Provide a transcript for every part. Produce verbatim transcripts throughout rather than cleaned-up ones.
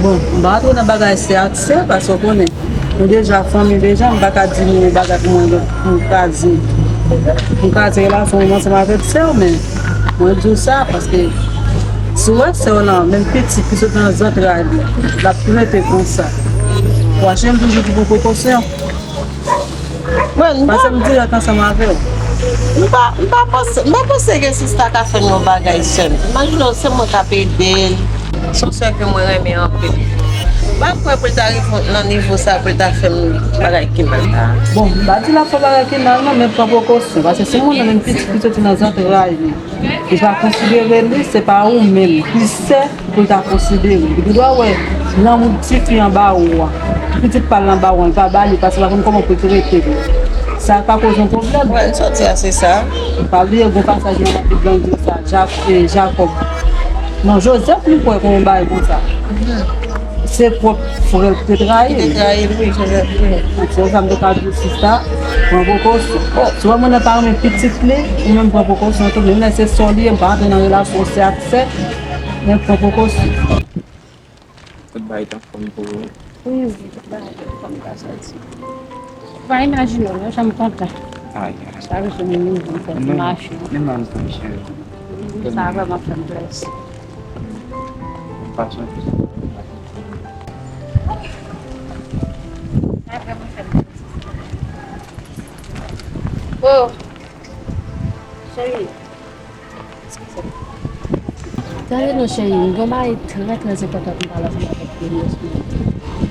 Bon, m pa antre nan bagay sè ak sè, paske w konnen, nou deja fanmi deja, m pa ka di nou yon bagay pou mwen, pou m kraze, pou m kraze relasyon mwen ansanm avèk sè w, men mwen di w sa, paske si w wè sè w lan, menm pitit ki sot nan zantray li, l ap trete konsa. Pwachen m toujou pou pran prekosyon. Mwen, m pa, paske m dirèk ansanm avè w. M pa, m pa panse, m pa panse ke sista ka fè m yon bagay sè m. Imajine w, se mwen k ap ede l. Se yon sè ke mwen renmen anpil. M pa kwè pou l ta rive nan nivo sa pou l ta fè m bagay ki mal la. Bon, m pa di l ap fè bagay ki mal non, men pran prekosyon. Paske si moun nan menm pitit ki soti nan zantray li, li pa konsidere li, se pa ou menm ki sè pou l ta konsidere. Li gendwa wè lanmou tifi anba ou a, pitit pa l anba ou a, li pa ba li, paske l pa konn kòman pou l trete li. Sa ka koze yon pwoblèm. Wè, sòti a se sa. Pa bliye gon pasaj nan Labib lan di sa, Jak, e, Jakòb. Non, Jozèf, m kwè, kon yon bagay konsa. Se pwòp frè l te trayi. Li te trayi l, wi, Jozèf, wi. Se sa m te ka di w, sista, pran prekosyon. Si w wè moun nan pa renmen pitit li, ou menm pran prekosyon tou, menm lè se sè w li ye, m pa antre nan relasyon sè ak sè, men pran prekosyon. Tout bagay t anfòm pou ou? Wi, wi, tout bagay t anfòm, pa sòti. Ou pa imajine w, non, jan m kontan. Ay, ay. Chak jou m vin, m fè ti mache. Non, men m konn cheri. Sa vrèman fè m plezi. Pasyon. Sa vrèman fè m plezi. Oh, cheri. Tande non, cheri, m gen yon bagay trè, trè enpòtan pou m pale ansanm avèk ou.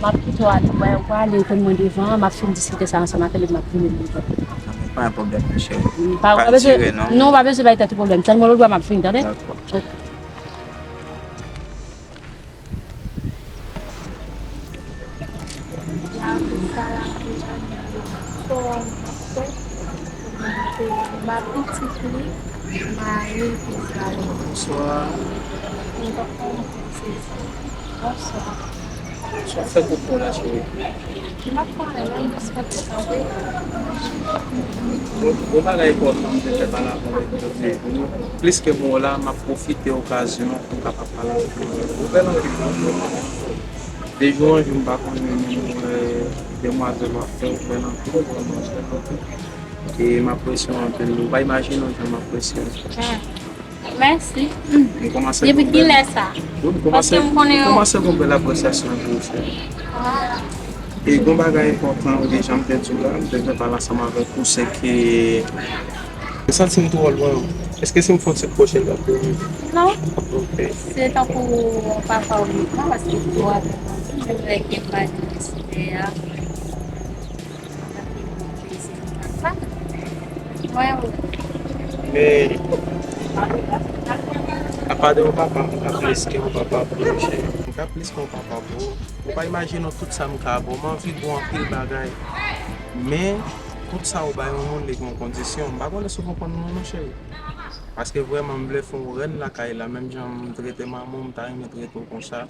M ap kite w ale, w prale, tann mwen devan, m ap fin diskite sa ansanm avè l, epi m ap tounen devan. Pa gen pwoblèm, cheri. Pa, pa tire, non. Non, w pa bezwen bay tèt ou pwoblèm. Tann mwen lòt bò, m ap vini, tande? Dakò. Ok. Ba pitit li, mari l pou sa yo. Bonswa. Bonswa. Sa w fè koukou la, cheri? M ap pale la, m jis fè ti kanpe. Bon, bon bagay enpòtan m te fè pale avè w jodi. Plis ke m wè w la, m ap pwofite okazyon an pou m kapab pale avè w. Ou bèl anpil, wi. De jou an jou, m pa konnen menm, e, demwazèl w ap fè, ou bèl anpil, vrèman, ou bèl anpil. E m apresye w anpil. Ou pa imajine w jan m apresye w. Mèsi. M kòmanse gen yon bèl, wi, m kòmanse, m kòmanse gen yon bèl apresyasyon pou ou, cheri. E gen yon bagay enpòtan, wi, jan m te di w la, m te vle pale ansanm avèk ou, se ke m santi m twò lwen. Èske si m fè yon ti pwoche l, l ap vini? Non. Ok. Se tankou papa w menm, paske ou ap vin lè ke m pa gen respe a. Men, apa de yon papa, m ka plis ke yon papa pou ou, cheri. M ka plis ke yon papa pou ou. Ou pa imajine w tout sa m ka ba w. M anvi ba w anpil bagay. Men, tout sa ou bay yon moun, li gen yon kondisyon. M pa konnen si w konprann mwen, non, cheri. Paske vrèman, m vle fè w rèn lakay la, menm jan m trete manman w, m ta renmen trete w konsa.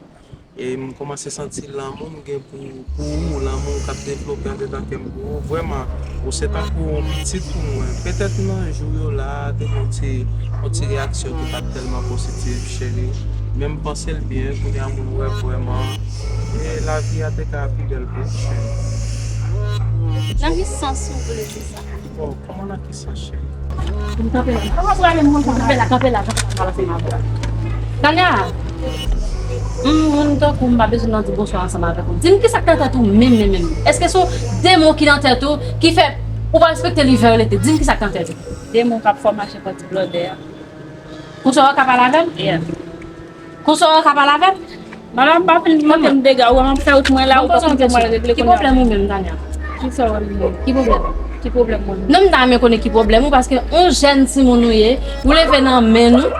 E m kòmanse santi lanmou m gen pou, pou ou, lanmou k ap devlope andedan kè m pou ou. Vrèman, ou se tankou yon pitit pou mwen. Petèt nan jou yo la, te gen yon ti, yon ti reyaksyon ki pa t tèlman pozitif, cheri. Men m panse l byen, kounye a moun wè vrèman. E lavi a te ka pi bèl pou ou, cheri. Nan ki sans ou vle di sa? Oh, kòman nan ki sans, cheri? Vin kanpe la. Kòman prale m konsa? Kanpe la, kanpe la, kanpe la, m pral ansanm avè w. Tanya, m, moun tankou m pa bezwen nan di bonswa ansanm avèk ou. Di m kisa k nan tèt ou menm, menm, menm. Èske se yon demon ki nan tèt ou ki fè ou pa respekte li jan l rete? Di m kisa k nan tèt ou. Demon k ap fè w mache pran ti blòdè a. Konsa w ka pale avè m? Yeah. Konsa w ka pale avè m? Madanm, pa fin montre m dega, ou wè m ap fè wout mwen la, ou pa konn kòman l regle kounye a. Ki pwoblèm ou menm, Tanya? Ki sa w wè m menm? Ki pwoblèm? Ki pwoblèm mwen menm? Non, m ta renmen konnen ki pwoblèm ou, paske yon jèn timoun ou ye, ou leve nan men nou,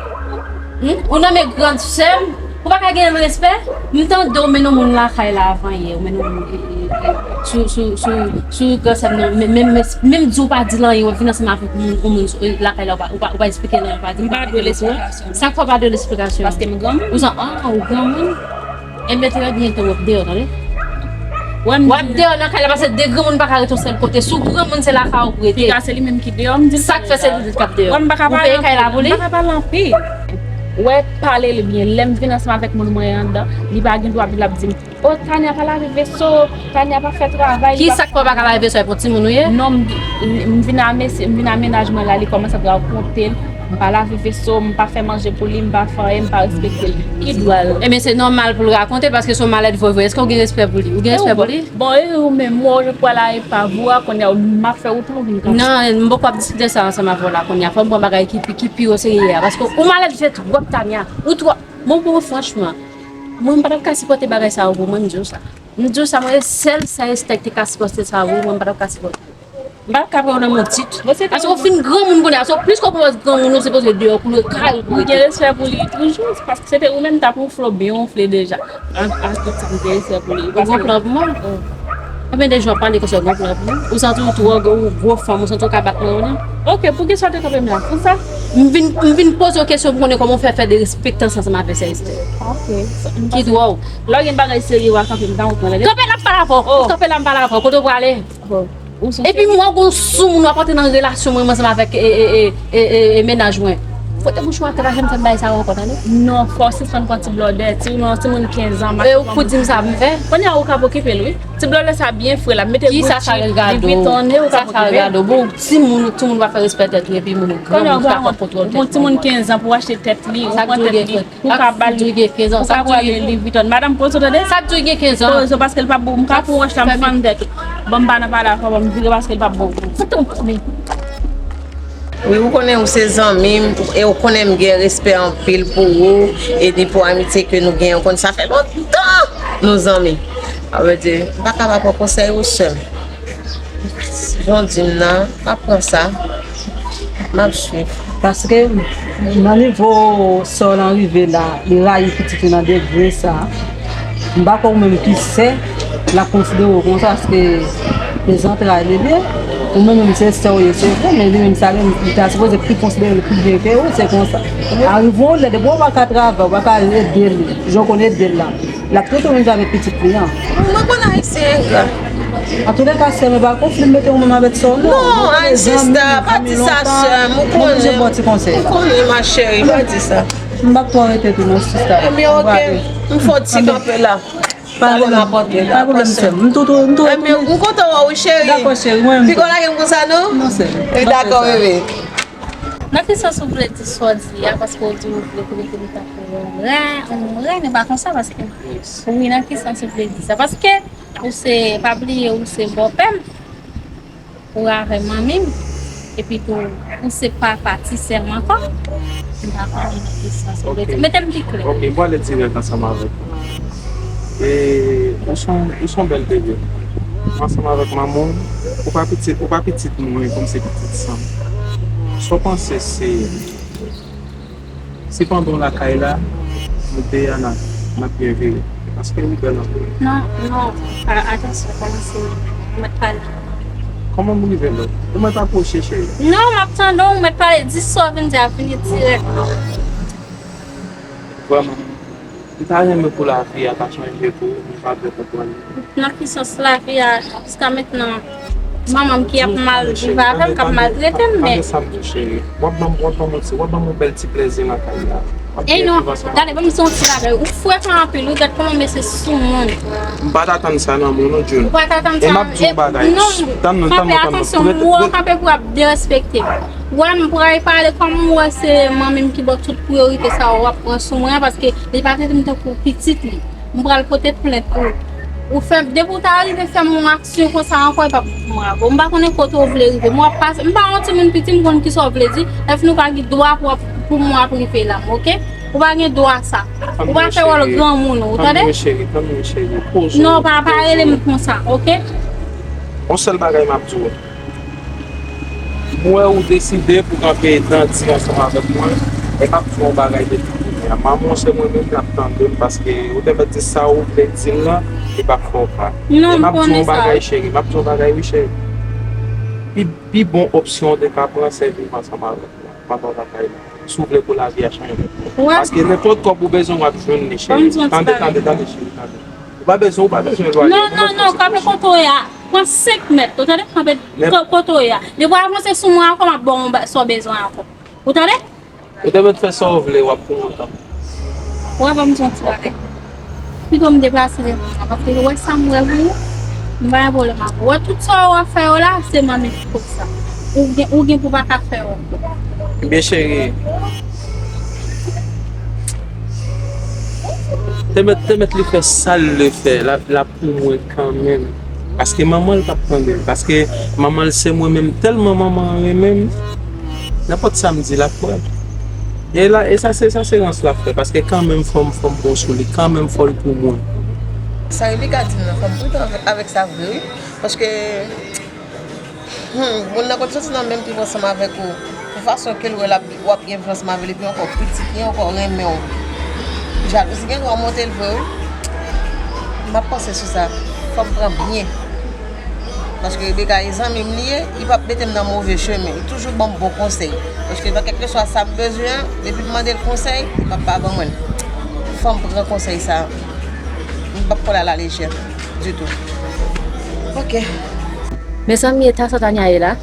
hmm? Ou nan men gran sè m, ou pa ka gen respè? M tande w mennen yon moun lakay la avan yè, ou mennen yon moun, e, e, e, sou, sou, sou, sou gran sè m nan, men, men, men, menm di w pa di l anyen, w ap vin ansanm avèk moun, yon moun, e, lakay la, ou pa, ou pa, ou pa eksplike l anyen, ou pa di m pa dwe l esplikasyon. Sa k fè w pa dwe l esplikasyon? Paske m granmoun. Ou san, ah, ou granmoun? Enben, trè byen, ke w ap deyò, tande? W ap deyò nan kay la, paske de granmoun pa ka rete yon sèl kote. Si w granmoun, se lakay ou pou rete. Piga se li menm ki deyò, m di l. Sa k fè se li k ap deyò? Ou peye kay la pou li? M pa ka pale anpil. Ou wè, pale li byen. Lè m vin ansanm avèk moun mwen anndan, li pa gen dwa vin ap di m, "O, Tania pa lave veso, Tania pa fè travay." Ki sa k fè w pa ka lave veso? E pou timoun ou ye? Non, m, m vin a mesye, m vin a mennaj mwen la, li kòmanse ap rakonte l. M pa lave veso, m pa fè manje pou li, m pa fè anyen, m pa respekte l. Ki dwa l? Ebyen, se nòmal pou l rakonte, paske se yon malèt vre vre. Èske w gen respè pou li? Ou gen respè pou li? Bon, e ou menm, ou pral a epav ou a, kounye a, m ap fè wout mwen vin kanpe. Non, m poko ap diskite sa ansanm avè w la kounye a. Fò m pran bagay ki pi, ki pi wo serye a. Paske ou malèt vre twòp, Tania. Ou twò. Bon, bon, franchman, mwen, m pa t ap ka sipòte bagay sa yo pou mwen, m di w sa. M di w sa, mwen, sèl sa Esther te ka sipòte sa yo, mwen, m pa t ap ka sipòte. M pa t ap ka pran w nan menm tit. Paske w fin granmoun kounye a. So, plis ke w pran granmoun, ou sipoze deyò pou l kay pou ou gen respè pou li toujou. Paske se te ou menm t ap wonfle w byen wonfle deja. An, an tout sa, m gen respè pou li. Ou gon plan pou mwen? Konbyen de jou w ap pale konsa, ou gon plan pou mwen? Ou santi w twò gwo, ou gwo fanm, ou santi w ka bat mwen, ou non? Ok, poukisa w te kanpe m la? Pou sa? M vin, m vin poze w kesyon pou konnen kòman w fè fè derespektans ansanm avè sè Esther. Ok. Ki dwa w? Lè w gen bagay serye, w a kanpe m, dan w pran. Kanpe la, m pale avè w. Kanpe la, m pale avè w. Kote w prale? Epi mwen, w gon soumoun, w ap antre nan relasyon mwen, mwen ansanm avèk, e, e, e, e, e, e, mennaj mwen. Fwote bouch ou atè, pa janm fè m bagay sa yo ankò, tande? Non, fò w sispann pran ti blòdè, ti, yon timoun kenz an, e ou k pou di m sa pou m fè? Kounye a, ou ka okipe l, wi. Ti blòdè sa byen fre, l ap mete Gucci, Louis Vuitton, e ou ka okipe l. Sa, sa regade w. Bon, timoun, timoun pa fè respè tèt li, epi moun granmoun ki pa konn kontwòl tèt li. Bon, timoun kenz an pou achte tèt li, ou pran tèt li. Ou ka ba l, ou ka ba l Louis Vuitton. Madanm, poze w tande. Sa k di w gen kenz an? Poze w paske l p ap bon. M ka pran wòch la, m fann tèt ou. Bon, m pa nan pale avè w, m vire paske l p ap bon. Wi, ou konnen ou se zanmi m, e ou konnen m gen respè anpil pou ou, e ni pou amitye ke nou gen, ou konn sa fè lontan nou zanmi. Sa vle di, m pa ka pa pran konsèy ou, sè m. Jan w di m nan, m ap pran sa. M ap swiv. Paske nan nivo sè w lan rive la, li rayi pitit li nan degre sa. M pa kwè ou menm ki sè, l ap konsidere w konsa, paske se zantray li ye. Ou menm, menm se sè w ye, se vre, men li menm sa, menm, li ta sipoze pi konsidere l pi byen ke ou, se konsa. Arive yon lè, depi w pa ka travay, w pa ka ede l, jan w konn ede l la. L ap trete w menm jan avèk pitit li an. Mwen konn Ayisyen engra. Antoulèka, sè m, e pa konfli m mete w menm avèk sè w, non. Non, Ayisyen, sista, pa di sa, sè m, ou konnen. Mwen oblije ba w ti konsèy. Ou konnen, ma chérie, pa di sa. M p ap twò rete tou, non, sista. Ebyen, ok. M fè w ti kanpe la. Pa gen pwoblèm, sè m. M tou, tou, m tou retounen. Ebyen, m kontan wè w, cheri. Dakò, cheri, mwen menm tou. Piko lage m konsa, non? Non, sè m. Dakò, bebe. Nan ki sans ou vle di sa w di a, paske w di w vle trete m tankou yon rèn, yon rèn, e pa konsa, paske, wi, nan ki sans ou vle di sa? Paske ou se, pa bliye, ou se bòpè m, ou avè manmi m, epi tou, ou se papa ti sè m ankò. M pa konprann nan ki sans ou vle di. Mete m pi klè. Ok, m prale dirèk ansanm avèk ou. E ou se yon, ou se yon bèl bebe. Ansanm avèk manman w, ou pa pitit, ou pa pitit mwen, kòmsi pitit san m. Sa w panse se, se pandan w lakay la, nou de a n ap, n ap byen viv? Paske ou bèl anpil. Non, non, a-, atansyon, kòmanse, ou mèt pale. Kòman m rive la? Ou mèt apwoche, cheri. Non, m ap tande w, ou mèt pale, di sa w vin di a, fini dirèk. Vrèman. M ta renmen pou lavi a ta chanje pou ou, men m pa byen konprann li. Nan ki sans lavi a, jiska mentnan, manman m ki ap mal viv avè m, k ap maltrete m, men. Tande sa m di w, cheri. W ap ban m, w ap ban m yon ti, w ap ban m yon bèl ti plezi nan kay la. W ap byen viv ansanm avè m. Gade, ban m di w yon ti bagay. Ou frekan anpil, wi, gad kòman mesye soumoun. M pa t atann sa nan men w, non, June. Ou pa t atann sa? E m ap di w yon bagay. Non, tann, tann, tann, tann. Kanpe, atansyon, m wè w kanpe pou w ap derespekte m. Wè, m pral pale kòm ou wè se manmi m ki ba w tout priyorite sa w ap pran sou mwen an, paske li pa trete m tankou pitit li. M pral pote plent pou ou. Ou fè, depi w ta rive fè m yon aksyon konsa ankò, e p ap bon pou mwen avè w. M pa konnen kote w vle rive. M w ap pase, m pa yon timoun piti, m konn kisa w vle di. Èske nou pa gen dwa pou, pou mwen ap rive la, oke? Ou pa gen dwa sa. Ou pa fè wòl granmoun ou, ou tande? Tann mwen, cheri, tann mwen, cheri. Poze w. Non, pa, pa rele m konsa, oke? Yon sèl bagay m ap di w. M wè ou deside pou kanpe dan di ansanm avèk mwen, e m ap di w yon bagay depi kounye a. Manman w se mwen menm l ap tande m, paske ou te mèt di sa ou vle di m nan, li p ap fè w pa. E m ap di w yon bagay, cheri, m ap di w yon bagay, wi, cheri. Pi, pi bon opsyon w te ka pran, se viv ansanm avèk mwen pandan w lakay la. Si w vle pou lavi a chanje. Paske nenpòt kòb ou bezwen, w ap jwenn li, cheri. Tande, tande, tande, cheri, tande. Ou pa bezwen, ou pa bezwen lwaye. Non, non, non, kanpe kote w ye a. Pran senk mèt, ou tande? Kanpe ko-, kote w ye a. Depi w avanse sou mwen ankò, m ap ba w yon ba-, sa w bezwen ankò. Ou tande? Ou te mèt fè sa w vle, w ap pran yon tan. Ou wè, ban m di yon ti bagay. Pito m deplase devan w, paske ou wè sa m wè pou ou, m pa gen pwoblèm ak ou. Ou wè tout sa w ap fè yo la, se manmi ki koz sa. Ou gen, ou gen pou pa ka fè yo ankò. Ebyen, cheri, te mèt, te mèt li fè sa l vle fè, l ap, l ap pou mwen kanmenm. Paske manman l p ap tande l. Paske manman l se mwen menm. Tèlman manman an renmen m, nenpòt sa m di l ap kwè. E la, e sa se, sa se rans l ap fè. Paske kanmenm fò m, fò m bon sou li. Kanmenm fò l pou mwen. Sa yo li ka di m nan, fò m pran tan avè- avèk sa vre, wi. Paske, hmm, moun nan konn soti nan menm piv ansanm avèk ou. Pou fason ke l wè l ap w ap gen enfliyans m avè l, epi ankò pitit li ankò renmen w. Jalouzi gen dwa monte l vre wi. M ap panse sou sa. Fò m pran byen. Paske Rebecca e zanmi m li ye, li p ap mete m nan move chemen. Li toujou ban m bon konsèy. Paske nan kèlkeswa sa m bezwen an, depi m mande l konsèy, li p ap pa ban mwen l. Fò m pran konsèy sa. M p ap pran l alalejè ditou. Ok. Mezanmi, e ta sa Tania ye la.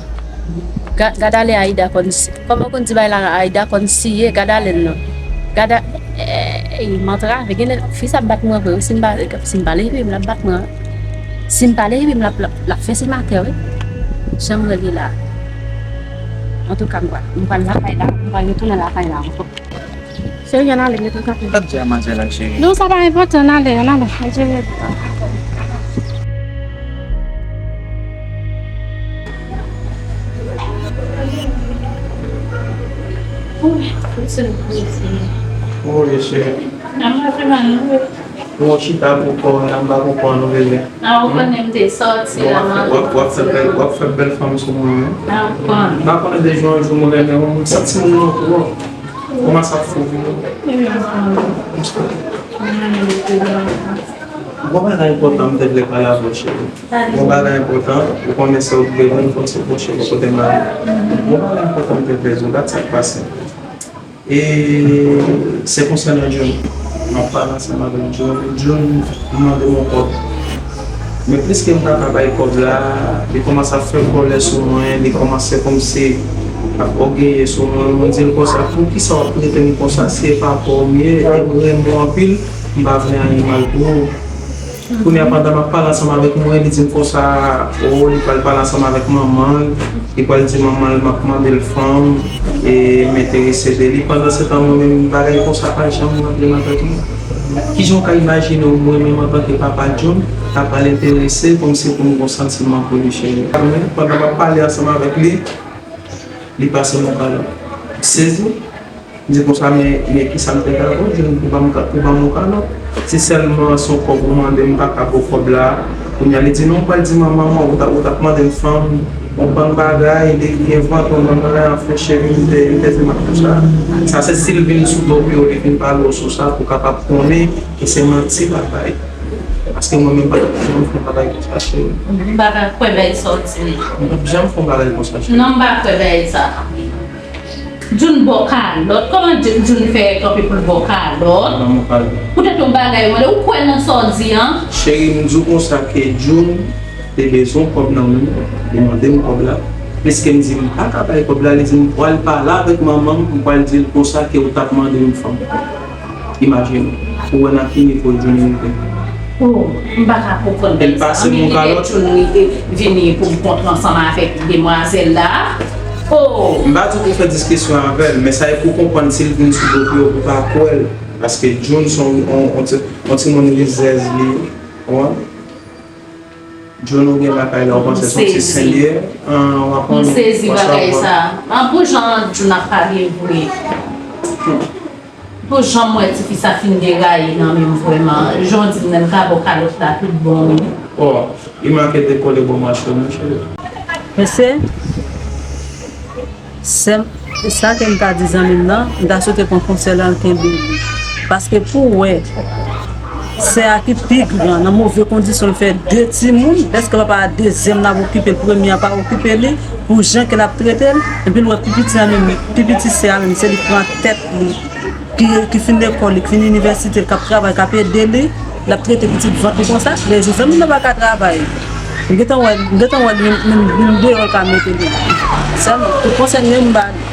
Ga- Gad ale Aida konn si- kòman konn di bay la Aida konn siye, gad ale l non. Gad a- ey, m antrave, genlè fi sa ap bat mwen vre wi, si m pa, si m pa leve m l ap bat mwen. Si m pa leve m l ap, l ap, l ap fese m atè wi. Jan m rele la. Antouka m pral, m pral lakay la, m pral retounen lakay la ankò. Cheri, ann ale, mete w kanpe. Sa w ap di a manzè la, cheri? Non, sa pa enpòtan, ann ale, ann ale. Ann jere. Wi, cheri. N ap mache mal, non? Ou chita pou kò w, n ap ba pou kò w nouvèl. A, ou konnen m te sòti la, w ap fè, w ap, w ap fè bèl, w ap fè bèl fanm sou mwen, wi. A, ou konnen. M pa konnen de jou an jou mwen renmen w, m santi m nan tou. Kòman sa fou vini? Gon bagay enpòtan m te vle pale avè w, cheri. Gon bagay enpòtan, ou konnen sa w bezwen, fò w se pwoche bò kote m ale. Gon bagay enpòtan m te vle di w, gad sa k pase. E se konsènan Jun. M ap pale ansanm avèk Jun. Jun mande m yon kòb. Men pliske m pa ka bay kòb la, li kòmanse ap fè kòlè sou mwen, li kòmanse kòmsi ap ògeye sou mwen. Mwen di l konsa, poukisa w ap trete m konsa? Si e pa kò w m ye, e m renmen w anpil, m pa vle anyen mal pou ou. Kounye a, pandan m ap pale ansanm avèk mwen, li di m konsa, o, li pral pale ansanm avèk manman l, li pral di manman l m ap mande l fanm, e m enterese de li. Pandansetan, mwen menm, bagay konsa pa janm rantre nan tèt mwen. Kijan w ka imajine w, mwen menm, antanke papa Jun, ta pral enterese kòmsi pou m gon santiman pou li, cheri? Men, pandan m ap pale ansanm avèk li, li pase m yon kalòt. M sezi. M di konsa, men, men kisa m te ka fè, Jun, pou ban m ka- pou ban m yon kalòt? Si sèlman se yon kòb ou mande m, m pa ka ba w kòb la. Kounye a, li di, non, m pral di manman w, ou t ap, ou t ap mande m fanm, yon bann bagay, li, li envante yon bann bagay, anfen, cheri, m te, m te di m ap fè sa. Sa se si l vin sou do pye w, li vin pale w sou sa, pou w kapab konnen ke se manti l ap bay. Paske mwen menm, m pa t ap janm fè yon bagay konsa, cheri. M pa ka kwè bagay sa w di. M p ap janm fè yon bagay konsa, cheri. Non, m pa kwè bagay sa. Jun ba w kalòt. Kòman Jun, Jun fè kanpe pou l ba w kalòt? Ban m yon kalòt. Poutèt yon bagay ou mande, ou kwè nan sa w di an? Cheri, m di w konsa ke Jun te bezwen kòb nan men m, li mande m kòb la. Pliske m di m pa ka bay kòb la, li di m pral pale avèk manman m, m pral di l konsa ke ou t ap mande m fanm. Imajine w, ou wè nan ki nivo Jun rive. Oh, m pa ka konprann bèl sa. Anben, kilè Jun vini pou m kontre ansanm avèk demwazèl la? Oh! M pa di pou fè diskisyon avè l, men sa e pou konprann si l vin sou do pye w pou pa kwè l. Paske Jun se yon, yon, yon ti, yon timoun rizèz li, ou konprann? Jun, ou gen lakay la, ou panse se yon ti sen l ye? An, w ap... M sezi bagay sa. An, pou jan Jun ap pale vre. Pou jan m wè tifi sa fin deraye nan men m vrèman. Jan w di m nan, m ka ba w kalòt la tout bon wi. Oh, li manke dekole bò mache wi, cheri. Mesye, sè m, sa ke m ta di zanmi m nan, m ta swete pran konsèy la, l kenbe li. Paske pou w wè, sè a ki pi gran, nan move kondisyon, l fè de timoun, dèske papa a dezyèm la ap okipe l, premye a pa okipe li, pou jan ke l ap trete l, epi l wè pi piti a menm, pi piti sè a menm, se li k pran tèt li, ki, ki fin lekòl li, ki fin inivèsite, k ap travay, k ap ede li, l ap trete pitit vant li konsa, lè jou zanmi nan pa ka travay. M gentan wè, m gentan wè li, menm, menm deyò l ka mete li. Sèlman, tout konsèy m gen m ba li.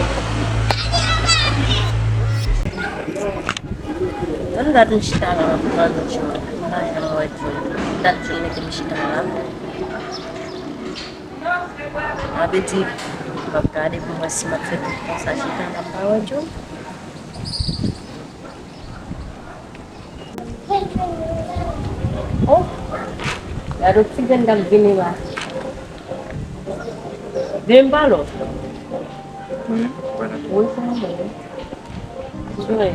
M dat m chita la, m ap tann Jun. M pa janm wè Jun. M dat Jun mete m chita la. Sa vle di, m ap gade pou m wè si m ap fè tout tan sa chita la, m pa wè Jun. Oh, gade yon ti grenn k ap vini la. Vin pa lò. Hmm? Wi, se mwen menm. Jure.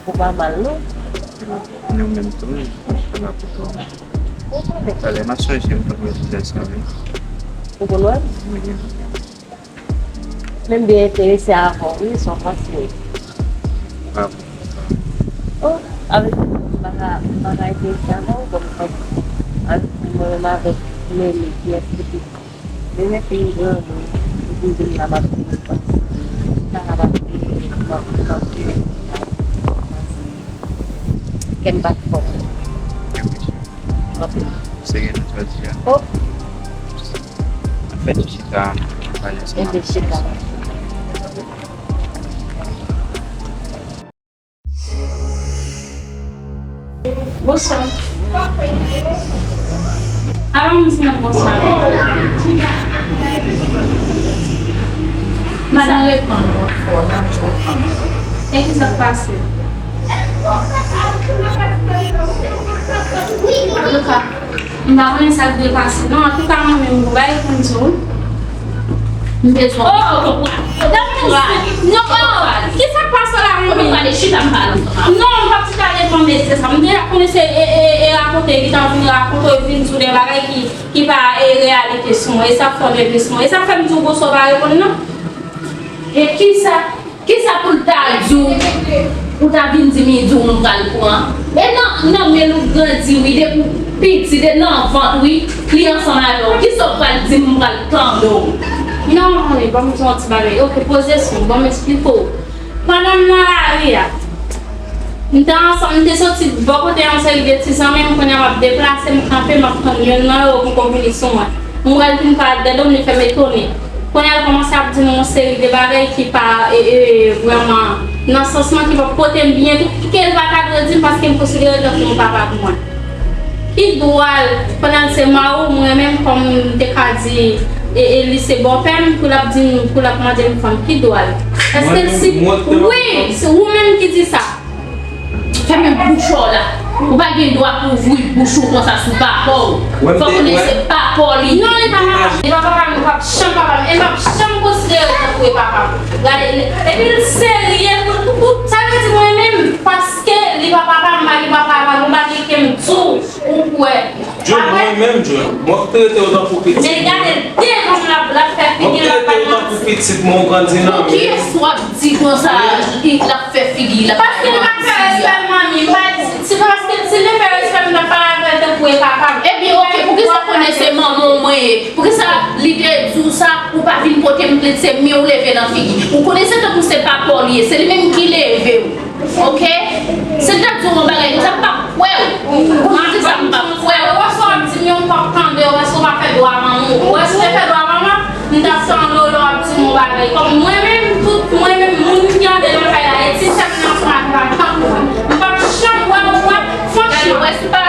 Ou pa mal, non? Nou menm tou, wi. Talè, m ap sonje m konn wè ti dèy sa, wi. Ou konn wè l? Wi. Men m byen enterese avè w, wi, sa w panse. Bravo. Oh, avèk m pa ka, m pa ka enterese avè w, kòm, kòm, avèk mwen menm avèk Meli, kiyès ki pi Demen fin granmoun, li vin vin la, m ap di nou panse. Sa a m ap di nou, m ap, m ap di nou panse. Kè m bat fò. Anpil. Serye nou jodi a. Oh. Anfèt, chita, pale ansanm. Epi chita. Bonswa. Avan m di nou bonswa. Madan reponn mwen fò nan jou. E ki sa k pase? Antouka, m pa konnen sa k dwe pase non. Antouka, mwen menm, gon bagay pou m di w. M bezwen. Oh! Non, oh! Kisa k pase la, mami? Non, m p ap chita devan mesye sa. M deja konnen se e, e, e rakonte, li t ap vin rakonte, vin di w de bagay ki, ki pa, e, reyalite sou mwen. E sa fè w nève sou mwen. E sa fè m di w bonswa, w pa reponn non. E kisa, kisa pou l ta di w, ou ta vin di m, di w m pral pran? E nan, nan men l ou grandi, wi, depi w piti, de nan vant, wi, li ansanm avè w. Kisa w pral di m, m pral tande w? Non, manmi, ban m di w yon ti bagay. Oke, poze sou m, ban m eksplike w. Pandan m nan lari a, m te ansanm, m te soti bò kote yon seri de ti zanmi m, kounye a m ap deplase, m kanpe, m ap tann youn nan yo poko vini sou mwen. M wè l vin parèt dèyè do m, li fè m etone. Kounye a l kòmanse ap di m yon seri de bagay ki pa, e, e, vrèman nan sans mwen, ki pa pote m byen tou, ke l pa ta dwe di m, paske m konsidere l tankou yon papa pou mwen. Ki dwa l, pandan l se mari w, mwen menm kòm m te ka di, e, e, li se bòpè m, pou l ap di m, pou l ap mande m fanm, ki dwa l? Èske l si, wi, se ou menm ki di sa. Fèmen bouch ou la. Ou pa gen dwa pou ouvri bouch ou konsa sou papa w. Fò konnen se papa w li ye. Non, li pa papa m. Li pa papa m, li p ap janm papa m. E m p ap janm konsidere l tankou e papa m. Gade, epi l serye pou, pou, sa vle di mwen menm, paske li pa papa m, m pa gen papa, m pa gen kè m di w, ou kwè. Jun, mwen menm, Jun, mwen trete w tankou pitit. Men gade, devan m l ap, l ap fè figi l ap bay manti. Mwen trete w tankou pitit mwen, ou grandi nan men. Pou kiyès w ap di konsa, l ap fè figi, l ap bay manti a? Paske l pa fè respè l, manmi. M pa, se paske si l te fè respè m, m t ap pale avè l tankou e papa m. Ebyen, oke, poukisa konnen se manman w mwen ye? Poukisa li te di w sa, ou pa vin pote m plent, se men w leve nan figi? Ou konnen se tankou se papa w li ye, se li menm ki leve w. Oke? Si l ta di w yon bagay konsa, m p ap kwè w. Ou di sa, m p ap kwè w. Ou wè sa w ap di m yo, m p ap tande w, èske w pa fè dwa manman w? Ou wè si w te fè dwa manman, m t ap tande w lè w ap di m yon bagay. Kòm mwen menm, tout mwen menm, moun ki andedan kay la, e ti sè m nan ansanm ak matant mwen. M p ap janm wè w, wè, franchman. Gade, wè, se pa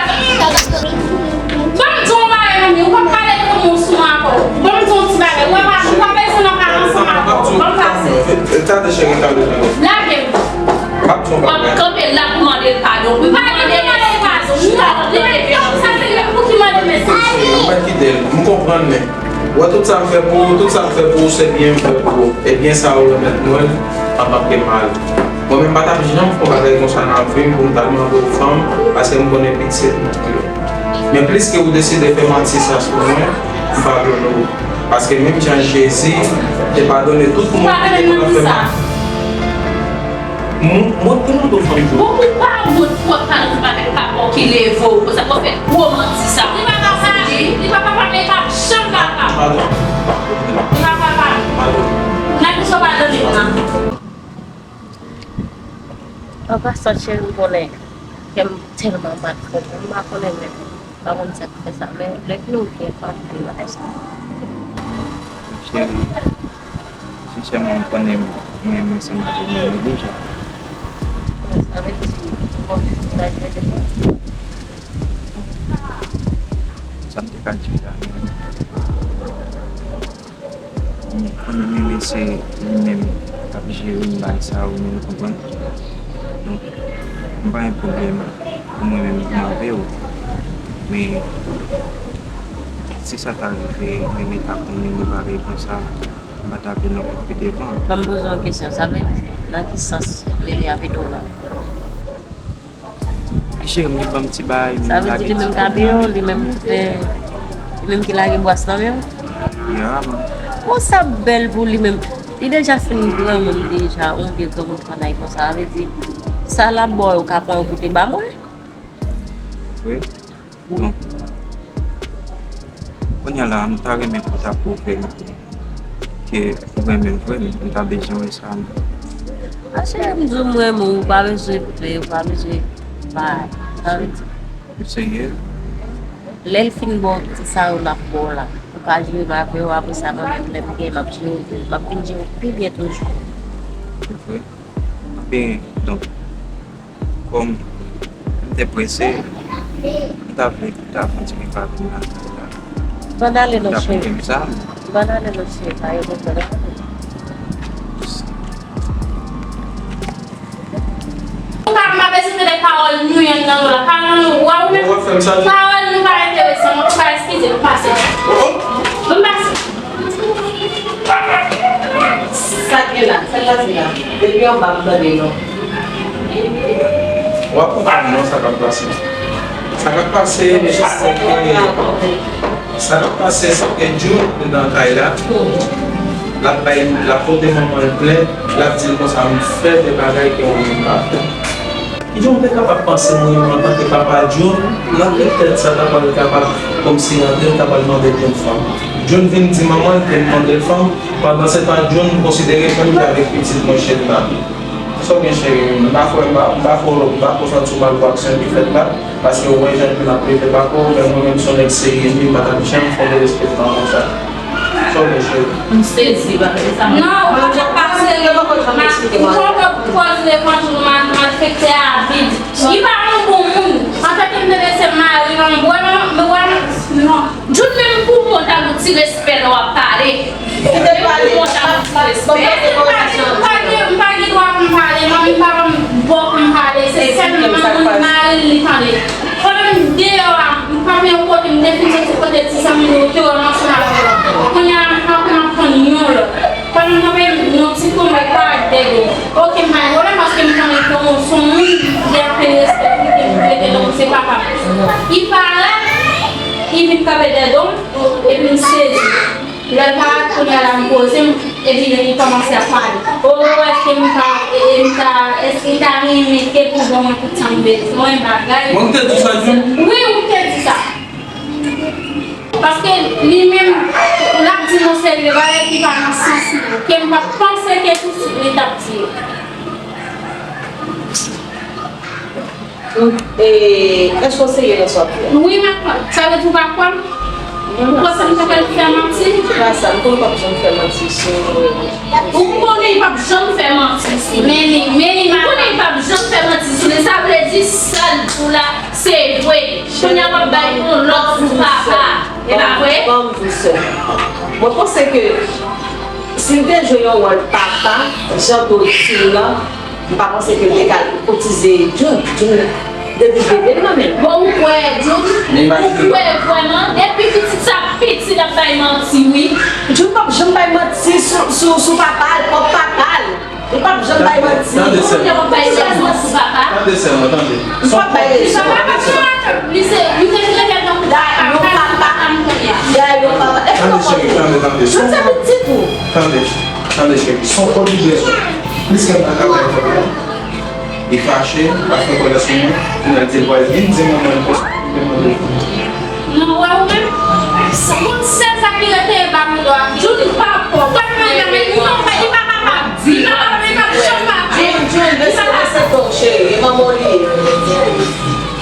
Ban m di w yon bagay, manmi, ou p ap pale de moun sou mwen ankò. Ban m di w yon ti bagay. Ou wè, pa, ou pa bezwen nan kay ansanm avè w. Ban m pase. Tande, cheri, tande, tande. Lage m. M ap di w yon bagay. W ap kanpe la pou mande l padon. Wi, pou mande l padon. Li pa t konn sa, se li pou ki mande m eskize. Ou mèt kite l. M konprann, men. Ou wè tout sa m fè pou ou, tout sa m fè pou ou, se byen m fè pou ou. E byen sa ou remèt mwen l, an pa pi mal. Mwen menm, m pa t ap janm fè yon bagay konsa nan vi m pou m t al mande w fanm, paske m konnen pitit mwen ou ye. Men pliske ou deside fè manti sa sou mwen, m padone w. Paske menm jan Jezi te padone tout moun ki te konn ap fè manti. Mwen, mwen te mande w fanm tou. Bon, ou pa wont pwòp paran, se pa menm papa w ki leve w konsa pou w fè gwo manti sa. Li pa papa m, li pa papa m, li p ap janm papa m. Padon. Li pa papa m. Padon. N ap bezwen padone m nan. An pasan, cheri, ou konnen kè m tèlman bat fò pou ou, m pa konnen menm, m pa konn sa k fè sa, men lè ke ou gen fanmi, bagay sa. Cheri, sensèman, ou konnen mwen renmen ansanm avè w deja. Sa vle di, ou konn sa k rele mwen? Sa m te ka di w la, men. Konnen Mimi se li menm k ap jere m bagay sa yo, ou konprann? Donk, m pa gen pwoblèm pou mwen menm, m avè w. Men, si sa ta rive, Mimi ta konnen mwen parèy konsa, m pa ta vle nan koupe devan. Ban m poze w yon kesyon, sa vle di, nan ki sans Mimi ap ede w la? Cheri m, li ban m ti bagay, m lage ti kòb nan. Sa vle di li menm k abiye w, li menm ki fè, li menm ki lage bwas nan men w? Ya, man. Bon, sa bèl pou li menm. Li deja fin granmoun deja, yon vye granmoun kanay konsa. Sa vle di, sa l ap ba w, ou ka pran yon goute ba mwen? Wi. Bon. Kounye a la, m ta renmen pou w ta pwouve m ke ou renmen m vre, m ta bezwen wè sa, non. A cheri, m di w m renmen w, ou pa bezwen pè, ou pa bezwen pa, sa vle di. Ou serye? Lè l fin ba w ti sa yo l ap ba w la, ou ka jere m avè w, apre sa, mwen menm, lè m gen, m ap jere w, m ap vin jere w pi byen toujou. Se vre? Ebyen, donk, kòm m te prese, m ta vle pou w ta fè yon ti rive avè m nan kay la. Ban n ale non, cheri. Ban n ale non, cheri, pa gen pwoblèm. Ou pa, m pa bezwen tande pawòl nou yonn nan nou la. Pawòl nou, wa ou menm. Pawòl nou pa enterese mwen, ou pa eskize m, pase. Ban m pase. Sa k gen la? Sa l ap di la? Depi anba m tande non. W ap konprann non sa k ap pase. Sa k ap pase, se ke, sa k ap pase, se ke June nan kay la, l ap bay, l ap pote manman l plent, l ap di l konsa, "M fè de bagay ke ou menm pa fè." Kijan w te kapab panse mwen menm antanke papa June, nan ki tèt sa ta pral kapab kòmsi rantre, l ta pral mande June fanm? June vin di manman l ke l mande l fanm, pandansetan June konsidere June te avèk pitit mwen Shedna. Sa w gen cheri, m pa kwè, m pa, m pa kwè, m pa kwè w santi w mal pou aksyon ki fèt la, paske w wè jan June ap leve bak ou, men mwen menm se yon nèg serye, m pa t ap janm fè w derespektan konsa. Sa w gen cheri? M sezi, pa fè sa. Non, ou pa konn pa serye. Ou pa konn pòz levanjil, mal-, malfektè a vid. Li pa yon bon moun. Antanke m te lese mari m, m wè, m wè, non. June menm pou mwen ta gon ti respè lè w ap pale. Kite pale. Pou mwen ta gon ti respè. M pa gen, m pa gen, m pa gen dwa pou m pale, manmi pa ban m bò pou m pale. Se sèlman moun mari l li tande. Pandan m deyò a, m kanpe yon kote, m te fin soti kote ti zanmi nou yo te wè m ansanm avè l. Kounye a, m kanpe, m ap tann yon lòt. Pandan m kanpe, yon ti kou m wè k parèt dèyè m. Oke, m pa gen pwoblèm paske m konnen ke w se yon moun ki gen anpil respè pou li, ke m rete non, se papa m. Li parèt, li vin kanpe dèyè do m, epi m sezi. Lè l parèt kounye a la, m poze m, epi li kòmanse ap pale. O, èske m ta, e, e m ta, èske li ta renmen ke pou ban mwen tout sa m bezwen, bagay. Mwen te di sa, June? Wi, ou te di sa. Paske li menm, l ap di nou se de bagay ki pa nan sans li, ke m pa t panse ke se li t ap di yo. Donk, e, èske w serye nan sa w ap di a? Wi, m ap, sa vle di w pa kwè m? Ou panse m ta pral fè manti? Se pa sa, m konnen w p ap janm fè manti sou. Ou konnen li p ap janm fè manti sou. Men li, men li, ou konnen li p ap janm fè manti sou li. Sa vle di sa l di w la, se vre. Kounye a w ap bay yon lòt pou papa. E pa vre? Ban m di w sè. Mwen panse ke si l te jwe yon wòl papa, jan Dodi di l lan, m pa panse ke l te ka koutize June. June, depi bebe l nan men l. Bon, ou kwè, June? Ou kwè vrèman? Depi pitit sa piti, l ap bay manti, wi. June p ap janm bay manti sou, sou, sou papa l, pwòp papa l. Li p ap janm bay manti. Tande, sè m. Ou konnen w ap bay lèson sou papa? Tande, sè mwen, tande. Li p ap bay lèson. Li papa pa t yon atè. Li se, li te rete nan koup papa. Yon papa. Yon papa. Èske w konnen? Tande, cheri, tande, tande. June se pitit ou. Tande, tande, cheri. Se yon kòd li bezwen. Plis ke m pa ka bay kòb la. Li fache, pa fè kòlè sou mwen. Kounye a l di l pral vin di manman l konsa, li te mande l. Non, wè ou menm, se konn sèl sa ki rete e ba m dwa. June pa pwòp. Wè, men, men, non, men li pa kapab. Li pa kapab, li p ap janm pa pwòp. June, June, bese, bese to w, cheri. E manman w li ye.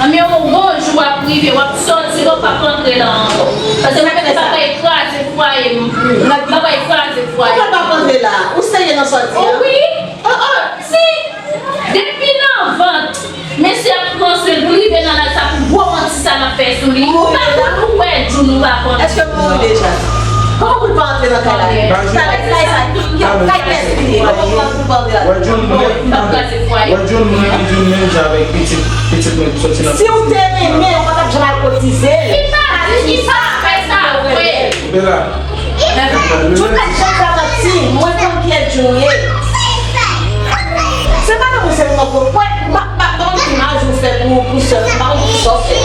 Anben, yon bon jou w ap rive, w ap sòti, w p ap rantre la ankò. Paske m ap fè bagay kraze fwaye m. M ap bagay kraze fwaye. Ou p ap rantre la. Ou serye nan sa w di a? Wi. Oh, oh, si. Depi nan Deja. Kòman pou l pa antre nan kay la? Kay la, kay sa, ki kay, kay pèsi li ye? Kòman pou l pa antre la? Wè Jun, mwen, wè Jun, mwen, li di menm jan avèk pitit, pitit mwen ki soti nan. Si w te renmen, ou pa t ap janm al kotize l. Ki pa di, ki pa fè sa vre. Bela. Jun pa t janm ka manti, mwen konn kiyès Jun ye. Se pa nan mwen sèlman pou, wè, m pa, m pa, m pa konn ki imaj ou fè pou, pou sè m, m pa konn kisa w fè.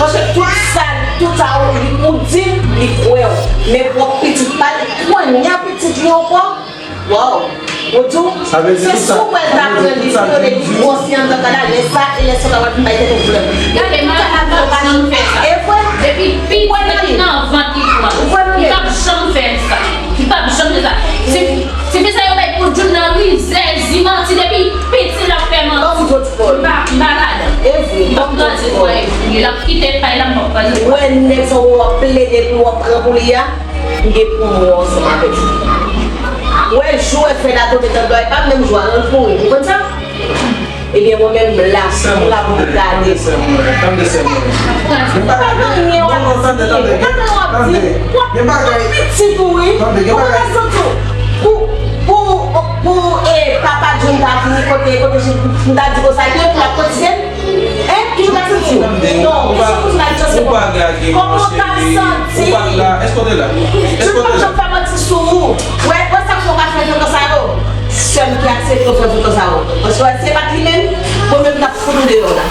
Paske tout sa, tout sa ou, ou di m, li kwè w. Men pwòp pitit pa l, kounye a pitit li ankò. Waw! Ou di w, se sou wè l ta pran li, pou yo te di gwosye anndan kay la, lè sa, e lè sa w ta wè m bay tèt ou flè. Gade, m pa janm fè sa. E vre? Depi pitit nan vant li pran. Ou kwè nan li? Li p ap janm fè sa. Li p ap janm fè sa. Se, se fè sa yo bay pou Jun nan rizèz, li manti depi piti l ap fè manti. Ban m di w ti pawòl. M pa, m pa ladan. E vre, ban m di w ti pawòl. L ap kite kay la, m p ap pale. Wè nèg sa w ap plede pou w ap pran pou li a, m gen pou m wè w ansanm avèk li. Wè jou wè fè la tonbe nan dlo a, e pa menm jou a, nan l kouri. Ou konn sa? Ebyen, mwen menm, m la, m la pou m gade. Tande, sè mwen. Tande, sè mwen. Tande. Non, non, tande, tande. Tande w ap di. Gen bagay. Pitit ou, wi. Tande, gen bagay. Ou konn rezon tou. Pou, pou, pou, e, papa Jun ta vini kote, kote Jun, m ta di konsa, li pou l ap kotize l. Hein? Ki jan w ta santi w? Non, kesyon pou Jun la, li santi w. Kòman w ta santi? Ou pa t la. Èske w te la? Jun p ap janm fè manti sou ou. Wè, wè sa k fè w ka fè frekans sa yo? Sè m ki aksepte w fè frekans sa yo. Paske wè, si se pa t li menm, mwen menm, m t ap fout ou deyò la.